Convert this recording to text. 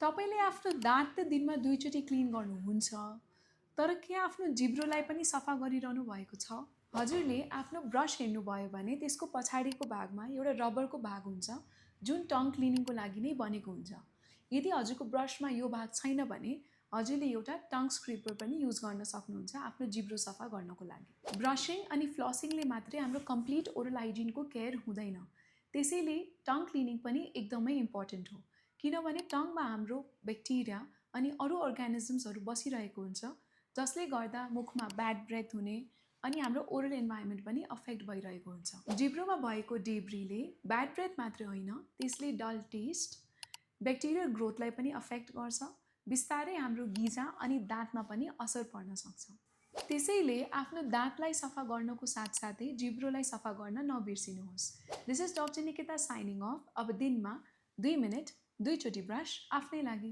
तपाईँले आफ्नो दाँत त दिनमा 2 चोटि क्लिन गर्नुहुन्छ, तर के आफ्नो जिब्रोलाई पनि सफा गरिरहनु भएको छ? हजुरले आफ्नो ब्रस हेर्नुभयो भने त्यसको पछाडिको भागमा एउटा रबरको भाग हुन्छ जुन टङ क्लिनिङको लागि नै बनेको हुन्छ। यदि हजुरको ब्रसमा यो भाग छैन भने हजुरले एउटा टङ स्क्रेपर पनि युज गर्न सक्नुहुन्छ आफ्नो जिब्रो सफा गर्नको लागि। ब्रसिङ अनि फ्लसिङले मात्रै हाम्रो कम्प्लिट ओरल हाइजिनको केयर हुँदैन, त्यसैले टङ क्लिनिङ पनि एकदमै इम्पोर्टेन्ट हो, किनभने टङमा हाम्रो ब्याक्टेरिया अनि अरू अर्गानिजम्सहरू बसिरहेको हुन्छ जसले गर्दा मुखमा ब्याड ब्रेथ हुने अनि हाम्रो ओरल इन्भाइरोमेन्ट पनि अफेक्ट भइरहेको हुन्छ। जिब्रोमा भएको डेब्रीले ब्याड ब्रेथ मात्रै होइन, त्यसले डल टेस्ट, ब्याक्टेरियल ग्रोथलाई पनि अफेक्ट गर्छ, बिस्तारै हाम्रो गिजा अनि दाँतमा पनि असर पर्न सक्छ। त्यसैले आफ्नो दाँतलाई सफा गर्नको साथसाथै जिब्रोलाई सफा गर्न नबिर्सिनुहोस्। This is doctor Nikita signing off. अब दिनमा 2 मिनट 2 चोटि ब्रस आफ्नै लागि।